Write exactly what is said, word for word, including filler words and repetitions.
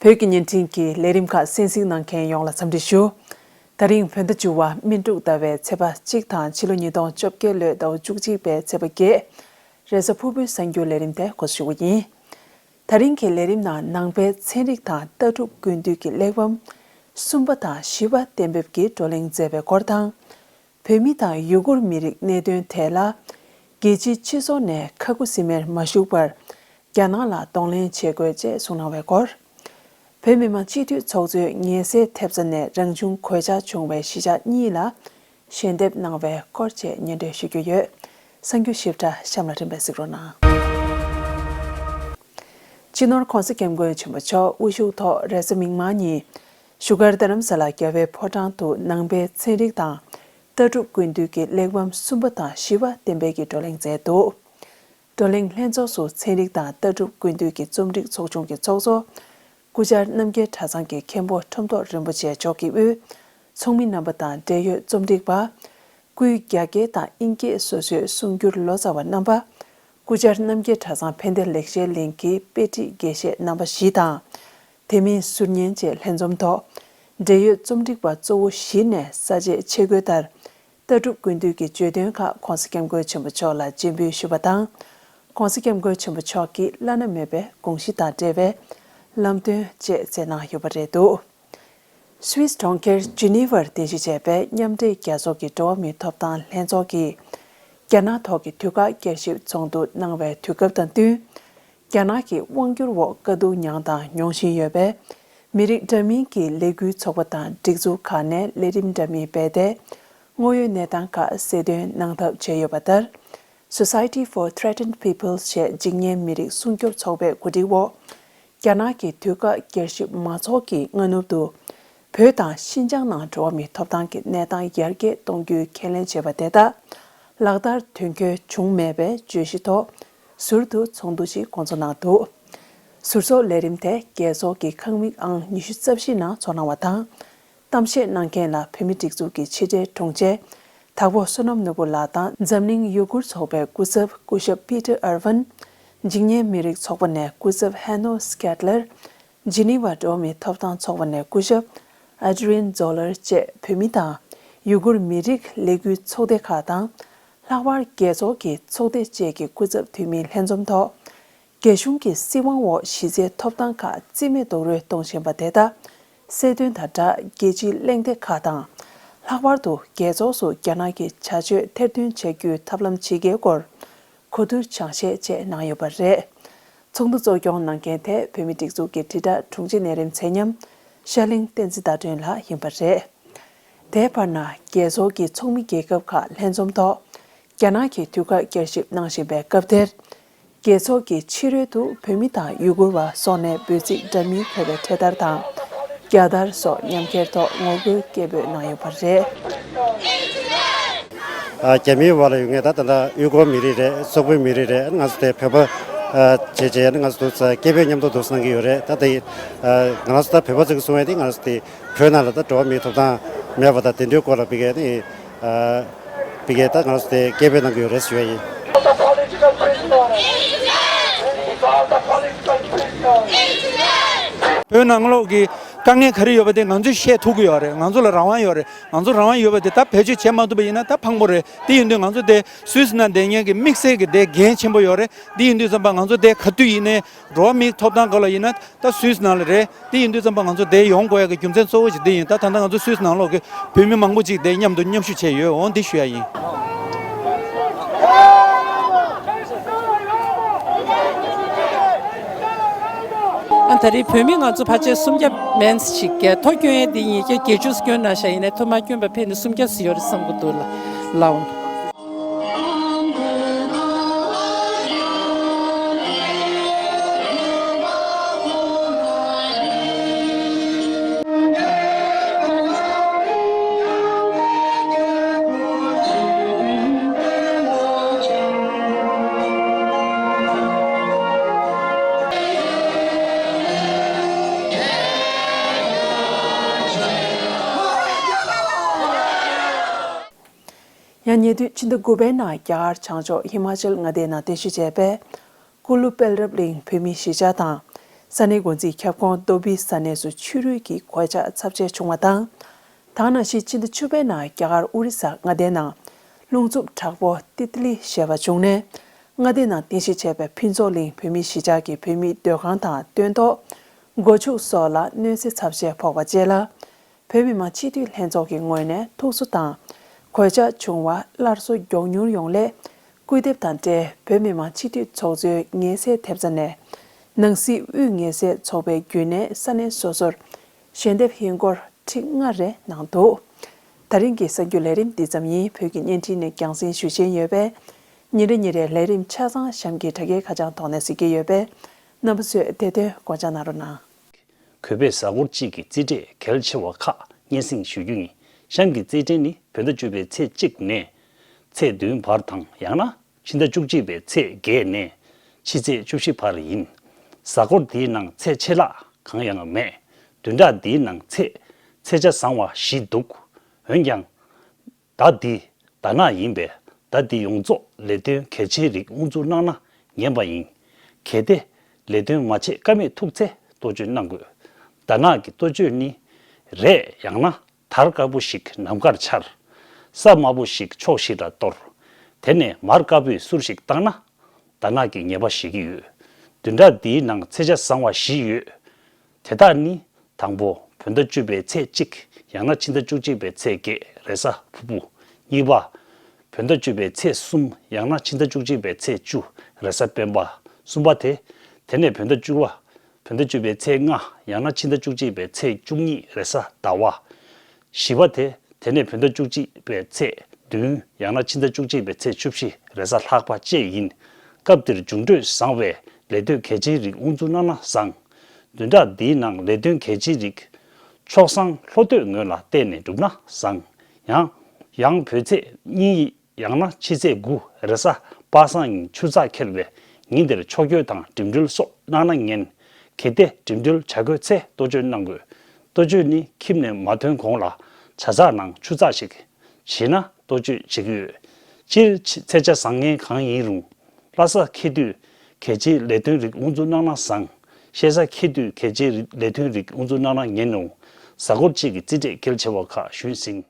བོད་ཀྱི་བརྙན་འཕྲིན་གྱི་ལས་རིམ་ཁག་གསན་གཟིགས་གནང་མཁན་ཡོངས་ལ་འཚམས་འདྲི་ཞུ། ད་རིང་བོད་ཟླ་བཅུ་བ་སྨིན་དྲུག་ཟླ་བའི་ཚེས་པ་གཅིག་དང་ཕྱི་ལོ་ཉིས་སྟོང་བཅོ་བརྒྱད་ལོའི་ཟླ་བ་བཅུ་གཅིག་པའི་ཚེས་པ་བརྒྱད། རེས་གཟའ་ཕུར་བུའི་གསར་འགྱུར་ལས་རིམ་དེ་འགོ་འཛུགས་ཞུ་གི་ཡིན། ད་རིང་གི་ལས་རིམ་ནང་ནང་པའི་ཚན་རིག་དང་ལྟ་གྲུབ་ཀུན་བཏུས་ཀྱི་གླེགས་བམ་གསུམ་པ་དང་བཞི་པ་གཏན་འབེབས་ཀྱི་བགྲོ་གླེང་མཛད་པའི་སྐོར་དང་། བོད་མི་དང་ཡུ་གུར་མི་རིགས་གནད་དོན་ཐད་ལ། རྒྱལ་སྤྱིའི་སྤྱི་ཚོགས་ནས་ཁ་ཁུ་སིམ་མེར་མ་བཞུགས་པར། རྒྱ་ནག་ལ་གདོང་ལེན་བྱེད་དགོས་ཅེས་གསུངས་གནང་བའི་སྐོར། བོད་མི་མང་སྤྱི་འཐུས་ཚོགས་གཙོས་ཉེ་སའི་ཐེབས་རྩ་ནས་རང་བྱུང་གོད་ཆག་བྱུང་བའི་གཞིས་ཆགས་གཉིས་ལ་ཞལ་འདེབས་གནང་བའི་སྐོར་བཅས་སྙན་སྒྲོན་ཞུ་རྒྱུ་ཡོད། གསར་འགྱུར་ཞིབ་ཕྲ་གཤམ་ལ་འགྲེམས་སྤེལ་གཟིགས་རོགས་གནང་། སྤྱི་ནོར་༸གོང་ས་༸སྐྱབས་མགོན་ཆེན་པོ་མཆོག་དབུ་བཞུགས་ཐོག་རེས་གཟའ་མིག་དམར་ཉིན། བཞུགས་སྒར་རྡ་རམ་ས་ལ་རྒྱལ་བའི་ཕོ་བྲང་དུ་ནང་པའི་ཚན་རིག་དང་ལྟ་གྲུབ་ཀུན་བཏུས་ཀྱི་གླེགས་བམ་གསུམ་པ་དང་བཞི་པ་གཏན་འབེབས་ཀྱི་བགྲོ་གླེང་མཛད་འདུག། བགྲོ་གླེང་ལྷན་ཚོགས་སུ་ཚན་རིག་དང་ལྟ་གྲུབ་ཀུན་བཏུས་ཀྱི་རྩོམ་སྒྲིག་ཚོགས་ཆུང་གི་ཚོགས་གཙོ། སྐུ་བཅར་རྣམ་རྒྱལ་གྲྭ་ཚང་གི་མཁན་པོ་ཁྲོམ་ཐོག་རིན་པོ་ཆེ་མཆོག་གི་དབུས། ཚོགས་མི་རྣམ་པ་དང་འབྲེལ་ཡོད་རྩོམ་སྒྲིག་པ། སྐུའི་རྒྱ་སྐད་དང་དབྱིན་སྐད་སོ་སོའི་གསུང་སྒྱུར་ལོ་ཙཱ་བ་རྣམ་པ། སྐུ་བཅར་རྣམ་རྒྱལ་གྲྭ་ཚང་ཕན་བདེ་ལེགས་བཤད་གླིང་གི་དཔེ་ཁྲིད་དགེ་བཤེས་རྣམ་པ་བཞི་དང་། དེ་མིན་ཟུར་ཉན་བཅས་ལྷན་འཛོམས་ཐོག་འབྲེལ་ཡོད་རྩོམ་སྒྲིག་པ་གཙོ་བོ་བཞི་ནས་ས་བཅད་ཆས་བཀོད་ལྟར། ལྟ་གྲུབ་ཀུན་བཏུས་ཀྱི་བརྗོད་དོན་ཁག་༸གོང་ས་༸སྐྱབས་མགོན་ཆེན་པོ་མཆོག་ལ་རྗེས་འབུལ་ཞུས་པ་དང་། ༸གོང་ས་༸སྐྱབས་མགོན་ཆེན་པོ་མཆོག་གི་བླ་ན་མེད་པའི་དགོངས་གཞི་དང་འབྲེལ་བའི་ལམ་སྟོན་བཅས་མཛད་གནང་ཡོད་པ་རེད་འདུག། སུད་སི་གྲོང་ཁྱེར་ཇི་ནི་ཝར་རྟེན་གཞི་བྱས་པའི་མཉམ་འབྲེལ་རྒྱལ་ཚོགས་ཀྱི་འགྲོ་བ་མིའི་ཐོབ་ཐང་ལྷན་ཚོགས་ཀྱིས། རྒྱ་ནག་ཐོག་གི་དུས་བཀག་བསྐྱར་ཞིབ་ཚོགས་འདུ་གནང་བའི་དུས་སྐབས་དང་བསྟུན། རྒྱ་ནག་གི་དབང་སྒྱུར་འོག་དཀའ་སྡུག་མྱངས་དང་མྱོང་བཞིན་ཡོད་པའི་མི་རིགས་འདྲ་མིན་གྱི་ལས་འགུལ་ཚོགས་པ་དང་སྒྲིག་འཛུགས་ཁག་ནས་ལས་རིམ་འདྲ་མིན་སྤེལ་ཏེ། དངོས་ཡོད་གནས་སྟངས་ཁག་གསལ་སྟོན་གནང་ཐབས་བྱས་ཡོད་པ་ལྟར། Society for Threatened Peoples ཞེས་འཇིགས་ཉེན་མི་རིགས་སྲུང་སྐྱོབ་ཚོགས་པའི་གོ་སྒྲིག་འོག་རྒྱ་ནག་གི་དུས་བཀག་བསྐྱར་ཞིབ་མ་ཚོགས་ཀྱི་སྔ་ནུབ་ཏུ། བོད་དང་ཤིན་ཅང་ནང་འགྲོ་བ་མིའི་ཐོབ་ཐང་གི་གནས་སྟངས་ཡར་རྒྱས་གཏོང་རྒྱུའི་ཁས་ལེན་བྱས་པ་དེ་དག་ལག་བསྟར་དོན་འཁྱོལ་བྱུང་མེད་པའི་བརྗོད་གཞི་ཐོག་ཟུར་དུ་ཚོགས་འདུ་ཞིག་སྐོང་ཚོགས་གནང་འདུག། ཟུར་ཚོགས་ལས་རིམ་དེ་རྒྱལ་ཚོགས་ཀྱི་ཁང་མིག་ཨང་ཉི་ཤུ་རྩ་བཞི་ནང་ཚོགས་གནང་བ་དང་། གཏམ་བཤད་གནང་མཁན་ལ་བོད་མི་སྒྲིག་འཛུགས་ཀྱི་ཕྱི་དྲིལ་དྲུང་ཆེ། དྭགས་པོ་བསོད་ནམས་ནོར་བུ་ལགས་དང་འཛམ་གླིང་ཡུ་གུར་ཚོགས་པའི་སྐུ་ཚབ་སྐུ་ཞབས་པི་ཏར་ཨར་ཝན། འཇིགས་ཉེན་མི་རིགས་ཚོགས་པ་ནས་སྐུ་ཚབ་ཧེ་ནོ་སྐེད་ལར། ཇི་ནི་ཝ་འགྲོ་བ་མིའི་ཐོབ་ཐང་ཚོགས་པ་ནས་སྐུ་ཞབས་ཨེ་ཌི་རི་ཡན་ཛོ་ལར་བཅས་བོད་མི་དང་ཡུ་གུར་མི་རིགས་ལས་འགུལ་ཚོགས་སྡེ་ཁག་དང་། ལྷག་པར་རྒྱལ་ཚོགས་ཀྱི་ཚོགས་སྡེ་བཅས་ཀྱི་སྐུ་ཚབ་འཐུས་མིའི་ལྷན་འཛོམས་ཐོག་རྒྱ་གཞུང་གི་སྲིད་དབང་འོག་གཞི་རྩའི་ཐོབ་ཐང་ཁག་རྩིས་མེད་རྡོག་རོལ་གཏོང་བཞིན་པ་དེ་དག་གསལ་སྟོན་དང་སྦྲགས་རྒྱལ་སྤྱིའི་གླེང་སྟེགས་ཁག་དང་། ལྷག་པར་དུ་རྒྱལ་ཚོགས་སུ་རྒྱ་ནག་གི་བྱ་སྤྱོད་ཐེར་འདོན་བྱ་རྒྱུའི་ཐབས་ལམ་ཇི་དགེའི་སྐོར་གོ་བསྡུར་སྦྱང་བཤད་བཅས་གནང་ཡོད་པ་རེད། ཚོགས་འདུ་གཙོ་སྐྱོང་གནང་མཁན་དེ་བོད་མིའི་སྒྲིག་འཛུགས་ཀྱི་དྲིལ་བསྒྲགས་དྲུང་ཆེ་གནས་རིམ་ཚད་མཉམ་ཤར་གླིང་བསྟན་འཛིན་ཟླ་སྒྲོན་ལགས་ཡིན་པ་རེད། དེའི་བར་ན་རྒྱལ་ཚོགས་ཀྱི་ཚོགས་མི་རྒྱལ་ཁབ་ཁག་ལྷན་འཛོམས་ཐོག་རྒྱ་ནག་གི་དུས་བཀག་བསྐྱར་ཞིབ་གནང་བཞིན་པའི་སྐབས་དེར། རྒྱལ་ཚོགས་ཀྱི་ཕྱི་རོལ་དུ་བོད་མི་དང་ཡུ་གུར་བ་སོགས་ནས་འབོད་ཚིག་འདྲ་མིན་འཁོད་པའི་འཕྲེད་དར་དང་རྒྱལ་དར་སོགས་མཉམ་འཁྱེར་ཐོག་ངོ་རྒོལ་སྐད་འབོད་གནང་ཡོད་པ་རེད། ཨ། རྒྱ་མིའི་བར་ལ་ཡོད་མཁན་ད་ད་ལྟ་ཡུ་གུར་མི་རིགས་རེད། སོག་པོའི་མི་རིགས་རེད། ང་ཚོ་དེ་བོད་པ་ཨ་བྱས་བྱས་ང་ཚོ་སྐད་འབོད་མཉམ་དུ་འདུག་གནང་གི་ཡོད་རེད། ད་དེ་ཨ་ང་ཚོ་ད་བོད་པ་ཚོ་གི་གསུང་བ་དེ་ང་ཚོ་དེ། བོད་ནང་ལ་ད་འགྲོ་བ་མིའི་ཐོབ་ཐང་མེད་པ་དང་དེ་འདྲའི་སྐོར་ལ་ཕ་གིར་ནི་ཨ་ཕ་གིར་ད་ང་ཚོ་དེ་སྐད་འབོད་གནང་གི་ཡོད་རེད་ཞུ་ཡ་ཡིན། བོད་ནང་ལོགས་ཀྱི་དཀའ་ངལ་ག་རེ་ཡོད་པ་དེ་ང་ཚོས་བཤད་ཐུབ་ཀྱི་ཡོད་རེད། ང་ཚོ་ལ་རང་དབང་ཡོད་རེད། ང་ཚོ་རང་དབང་ཡོད་པ་དེ་ད་བེད་སྤྱོད་བྱེད་མ་ཐུབ་པ་ཡིན་ན་ད་ཕངས་པོ་རེད། དེ་ཡིན་དུས་ང་ཚོ་དེ་སུད་སི་ནང་བསྡད་མཁན་གྱི་དམིགས་བསལ་གྱི་དེ་འགན་ཆེན་པོ་ཡོད་རེད། དེ་ཡིན་དུས་ཙམ་པ་ང་ཚོ་དེ་ག་དུས་ཡིན་ནའི་འགྲོ་བ་མིའི་ཐོབ་ཐང་སྐོར་ལ་ཡིན་ན། ད་སུད་སི་ནང་ལ་རེད། དེ་ཡིན་དུས་ཙམ་པ་ང་ཚོ་དེ་ཡོང་དགོས་ཡ་གི་རྒྱུ་མཚན་གཙོ་བོ་ཞིག་འདི་ཡིན། ད་ད་ལྟ་ང་ཚོ་སུད་སི་ནང་ལོགས་ཀྱི་བོད་མི་མང་པོ་ཅིག་དེ་མཉམ་དུ་མཉམ་ཞུགས་བྱས་ཡོད། འོང་འདི་ཞུ་ཡ་ཡིན། ཨ་ད་རེས་བོད་མི་ང་ཚོ་ཕལ་ཆེར་སུམ་བརྒྱ་མན་ཞིག་གི་ཐོ་སྐྱོན་ཡས་འདི་ཡིན་ཀྱང་བརྒྱད་ཅུ་སྐྱོན་ན་ཤ་ཡིན་ནའི་ཐོ་མ་སྐྱོན་པ་ཕེབས་ནས་སུམ་བརྒྱ་ཙམ་ཡོད་རེད་བསམ་གི་འདུག་ལ་ལའོ། ཡང་ཉེ་དུས་ཕྱི་ཟླ་དགུ་པའི་ནང་རྒྱ་གར་བྱང་ཕྱོགས་ཧི་མ་ཅལ་མངའ་སྡེའི་ནང་རྟེན་གཞི་བྱས་པའི་ཀུ་ལུ་དཔལ་རབ་གླིང་བོད་མིའི་གཞིས་ཆགས་དང་ ས་གནས་འགོ་འཛིན་ཁྱབ་ཁོངས་ཏོ་བི་ས་གནས་སུ་ཆུ་རུད་ཀྱི་གོད་ཆག་ཚབས་ཆེ་བྱུང་བ་དང་། ད་ག་ནང་བཞིན་ཕྱི་ཟླ་བཅུ་པའི་ནང་རྒྱ་གར་ཨོ་རི་ས་མངའ་སྡེའི་ནང་རླུང་འཚུབ་དྲག་པོ་ཏི་ཏི་ལི་ཞེས་པ་བྱུང་ནས། མངའ་སྡེའི་ནང་རྟེན་གཞི་བྱས་པའི་ཕུན་ཚོགས་གླིང་བོད་མིའི་གཞིས་ཆགས་ཀྱི་བོད་མིའི་སྡོད་ཁང་དང་སྟོན་ཐོག་སྒོ་ཕྱུགས་སོགས་ལ་གནོད་འཚེ་ཚབས་ཆེ་ཕོག་པ་བཅས་ལ། བོད་མི་མང་སྤྱི་འཐུས་ལྷན་ཚོགས་ཀྱི་ངོས་ནས་ཐུགས་གསོ་དང་། གོད་ཆག་བྱུང་བ་སླར་གསོ་མགྱོགས་མྱུར་ཡོང་སླད། སྐུལ་འདེབས་དང་འབྲེལ་བོད་མི་མང་སྤྱི་འཐུས་ཚོགས་གཙོའི་ངལ་སེལ་ཐེབས་རྩ་ནས། ནང་སྲིད་དབུས་ངལ་སེལ་ཚོགས་པའི་བརྒྱུད་ནས་ས་གནས་སོ་སོར་ཞལ་འདེབས་ཧིན་སྒོར་ཁྲི་ལྔ་རེ་གནང་འདུག་ད་རིང་གི་གསར་འགྱུར་ལས་རིམ་འདི་ཙམ་ཡིན། བོད་ཀྱི་བརྙན་འཕྲིན་ནས་རྒྱང་སྲིང་ཞུ་བཞིན་ཡོད་པས། ཉིན་རེ་ཉིན་རེའི་ལས་རིམ་ཆ་ཚང་གཤམ་གྱི་དྲ་རྒྱའི་ཁ་བྱང་ཐོག་ནས་གཟིགས་ཀྱི་ཡོད་པས། རྣམ་པ་ཚོས་དེ་དོན་སྐོར་སྦྱང་གནང་རོགས་གནང་། གུས་པས་གཟའ་འཁོར་གཅིག་གི་རྩིས་འབྲས་གལ་ཆེ་བ་ཁག་སྙན་སེང་ཞུ་རྒྱུ་ཡིན། གཤམ་གྱི་རྩིས་འབྲས་ནི་བོད་ཟླ་བཅུ་པའི་ཚེས་གཅིག་ནས་ཚེས་བདུན་བར་དང་། ཡང་ན་ཕྱི་ཟླ་བཅུ་གཅིག་པའི་ཚེས་བརྒྱད་ནས་ཕྱི་ཚེས་བཅུ་བཞི་བར་ཡིན། གཟའ་འཁོར་འདིའི་ནང་ཚེས་ཆད་ལྷག་གང་ཡང་མེད། བདུན་ཕྲག་འདིའི་ནང་ཚེས་ཚེས་ཆ་བཟང་བ་བཞི་འདུག་འོན་ཀྱང་། ཟླ་འདི་ཟླ་ནག་ཡིན་པས། ཟླ་འདི་ཡོངས་རྫོགས་ལས་དོན་གལ་ཆེའི་རིགས་དབུ་འཛུགས་གནང་ན་ཉན་པ་ཡིན། གལ་ཏེ་ལས་དོན་མ་བྱེད་ཀ་མེད་ཐུག་ཚེ་གཏོ་བཅོས་གནང་དགོས། ཟླ་ནག་གི་གཏོ་བཅོས་ནི། རས་ཡང་ན་དར་དཀར་པོ་ཞིག་ནམ་མཁར་འཕྱར། ས་དམར་པོ་ཞིག་ཕྱོགས་བཞི་ལ་གཏོར། དེ་ནས་མར་དཀར་པོའི་གསུར་ཞིག་བཏང་ན། ཟླ་ནག་གི་ཉེས་པ་ཞི་གི་ཡོད། བདུན་ཕྲག་འདིའི་ནང་ཚེས་ཆ་བཟང་བ་བཞི་ཡོད། དེ་དག་ནི། དང་པོ། བོད་ཟླ་བཅུ་པའི་ཚེས་གཅིག་ཡང་ན་ཕྱི་ཟླ་བཅུ་གཅིག་པའི་ཚེས་བརྒྱད་རེས་གཟའ་ཕུར་བུ། གཉིས་པ། བོད་ཟླ་བཅུ་པའི་ཚེས་གསུམ་ཡང་ན་ཕྱི་ཟླ་བཅུ་གཅིག་པའི་ཚེས་བཅུ་རེས་གཟའ་སྤེན་པ། གསུམ་པ་དེ། དེ་ནས་བོད་ཟླ་བཅུ་པ། བོད་ཟླ་བཅུ་པའི་ཚེས་ལྔ་ཡང་ན་ཕྱི་ཟླ་བཅུ་གཅིག་པའི་ཚེས་བཅུ་གཉིས་རེས་གཟའ་ཟླ་བ། བཞི་པ་དེ། དེ་ནས་བོད་ཟླ་བཅུ་གཅིག་པའི་ཚེས་བདུན་ཡང་ན་ཕྱི་ཟླ་བཅུ་གཅིག་པའི་ཚེས་བཅུ་བཞི་རེས་གཟའ་ལྷག་པ་བཅས་ཡིན། སྐབས་འདིར་འབྱུང་འཕྲོད་བཟང་བའི་ལས་དོན་གལ་ཆེའི་རིགས་དབུ་འཛུགས་གནང་ན་བཟང་། བདུན་ཕྲག་འདིའི་ནང་ལས་དོན་གལ་ཆེའི་རིགས་ཆོག་སང་ལྷོ་སྟོད་ངོས་ལ་བལྟས་ནས་བསྒྲུབས་ན་བཟང་། ཡང་། ཡང་བོད་ཚེས་གཉིས་ཡང་ན་ཕྱི་ཚེས་དགུ་རེས་གཟའ་པ་སངས་ཉིན་ཆུ་ཚགས་འཁེལ་བའི་ཉིན་དེར་ཕྱོགས་བསྐྱོད་དང་འགྲིམ་འགྲུལ་སོགས་གནང་ན་ཉན། གལ་ཏེ་འགྲིམ་འགྲུལ་བྱ་དགོས་ཚེ་གཏོ་བཅོས་གནང་དགོས། གཏོ་བཅོས་ནི་ཁྱིམ་ནས་མ་ཐོན་གོང་ལ་ཇ་ཚགས་ནང་ཆུ་ཚགས་ཤིག་བྱིན་ན་གཏོ་བཅོས་བྱེད་ཀྱི་ཡོད། སྤྱིར་ཚེས་ཆ་བཟང་ངན་གང་ཡིན་རུང་། ལྷ་ས་འཁེལ་དུས་གལ་ཆེའི་ལས་དོན་རིགས་དབུ་འཛུགས་གནང་ན་བཟང་། ཤེལ་ས་འཁེལ་དུས་གལ་ཆེའི་རིགས་ལས་དོན་རིགས་དབུ་འཛུགས་གནང་ན་ཉན་རུང་། གཟའ་འཁོར་གཅིག་གི་རྩིས་འབྲས་གལ་ཆེ་བ་ཁག་ཞུས་ཟིན།